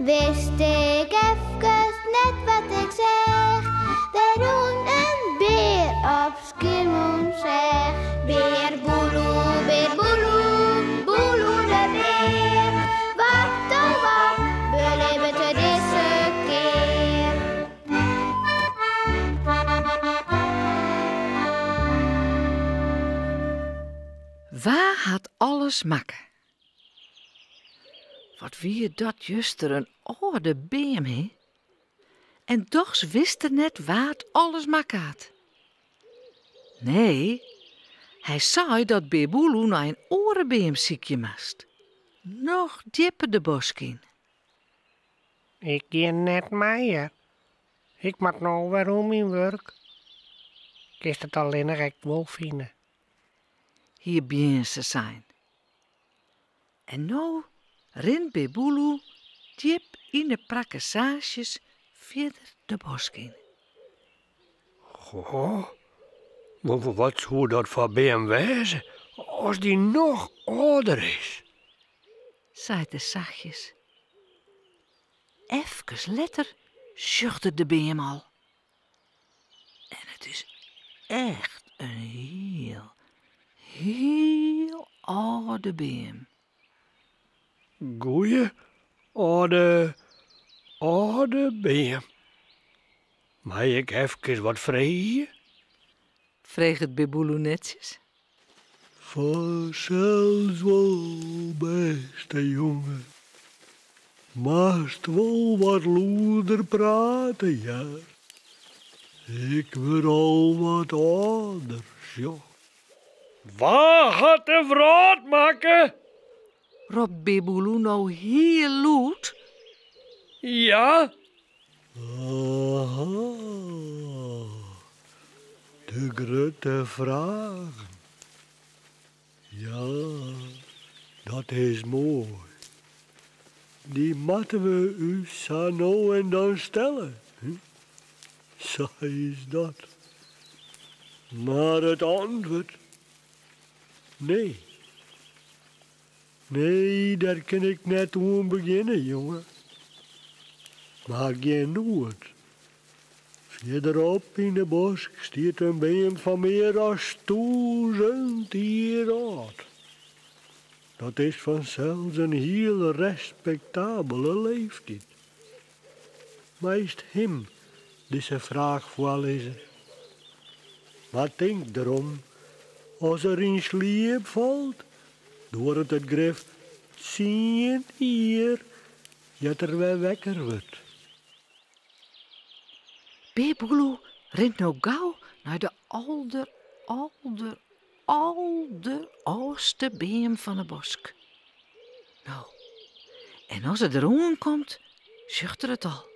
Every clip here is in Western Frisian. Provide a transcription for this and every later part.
Wist ik efkes net wat ik seach. Der rûn in bear op Skiermûntseach. Bear Boeloe, bear Boeloe, Boeloe de bear. Wat oh wat belibbet er dizze kear? Wa hat alles makke? Wat wie dat juster in âlde beam, hè? En dochs wist er net wa't alles makke hat. Nee, hy sei dat Bear Boeloe nei in oare beam sykje moast. Noch djipper de bosk yn. Ik gean net mei, hear. Ik moat no wer oan myn wurk. Kinst it allinnich ek wol fine. Hie Bjinse sein. En no rint Bear Boeloe djip yn 'e prakkesaasjes fierder de bosk yn. Goh, wat soe dat foar beam wêze as dy noch âlder is? Seit er sachtjes. Efkes letter sjocht er de beam al. En it is echt in hiel, hiel âlde beam. Goeie âlde, âlde beam. Mei ik efkes wat freegje? Freget Bear Boeloe netsjes. Fansels wol, bêste jonge. Moatst wol wat lûder prate, hear. Ik wurd al wat âlder, sjoch. Wa hat de wrâld makke? Ropt Bear Boeloe no hiel lûd. Ja? Aha, de grutte fragen. Ja, dat is moai. Dy moatte we ús sa no en dan stelle. Sa is dat. Mar it antwurd? Nee. Nee, dêr kin ik net oan begjinne, jonge. Mar gjin noed. Fierderop yn de bosk stiet in beam fan mear as tûzen jier âld. Dat is fansels in hiel respektabele leeftyd. Meist him dizze fraach foarlizze. Mar tink derom, as er yn sliep falt, duorret it grif tsien jier ear't er wer wekker wurdt. Bear Boeloe rint no gau nei de alder, alder, alderâldste beam fan 'e bosk. No, en as er deroan komt, sjocht er it al.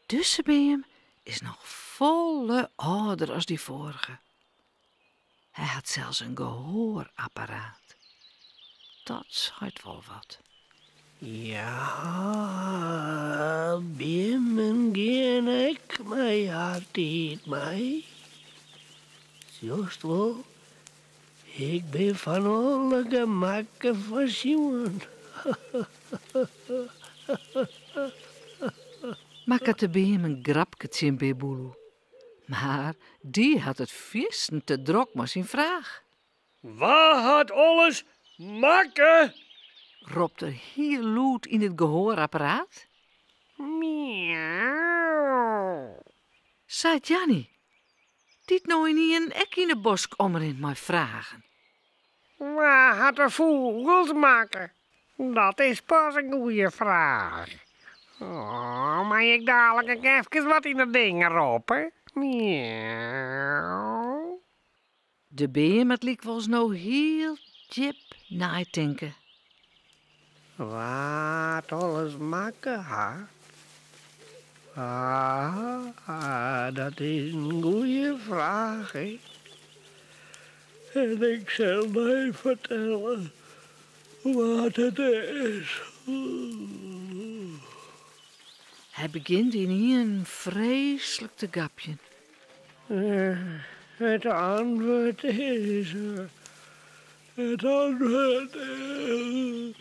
Dizze beam is noch folle âlder as dy foarige. Hy hat sels in gehoarapparaat. Dat seit wol wat. Ja, beammen gean ek mei har tiid mei. Sjochst wol, ik bin fan alle gemakken foarsjoen. Makket de beam in grapke tsjin Bear Boeloe. Mar dy hat it fierstente drok mei syn fraach. Wa hat alles makke? Ropt er hiel lûd yn it gehoarapparaat. Miauw. Seit Janny, dy't no ynienen ek yn 'e bosk omrint mei fragen. Wa hat de fûgels makke? Dat is pas in goeie fraach. Oh, mei ik dalik ek efkes wat yn it ding roppe? Miauw. De beam moat lykwols no hiel djip neitinke. Wa't alles makke hat? Ah, dat is in goeie fraach, hè. En ik sil dy fertelle wa't it is. Hy begjint ynienen freeslik te gapjen. It antwurd is. It antwurd is.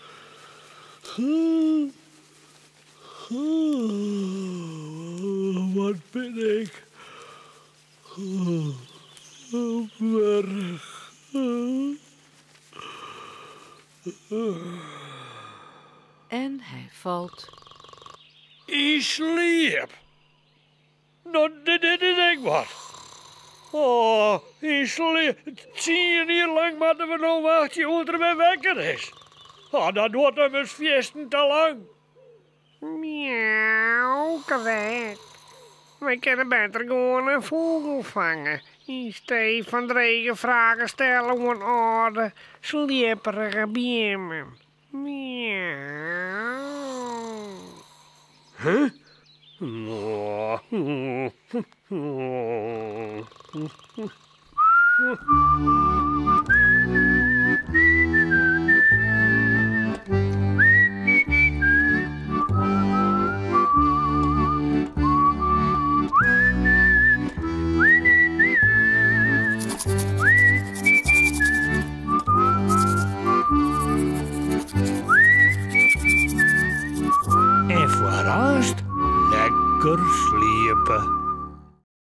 Wat bin ik wurch. En hy falt. Yn sliep. No, dit is ek wat. Oh, yn sliep. 10 jier lang moatte we no wachtsje oant er wer wekker is. Oh, dat duorret immers fierstente lang. Miauw, krekt. Wy kinne better gewoan in fûgel fange, yn stee fan drege fragen stelle oan âlde, sliepperige beammen. Miauw. Huh? En foar aanst lekker sliepe.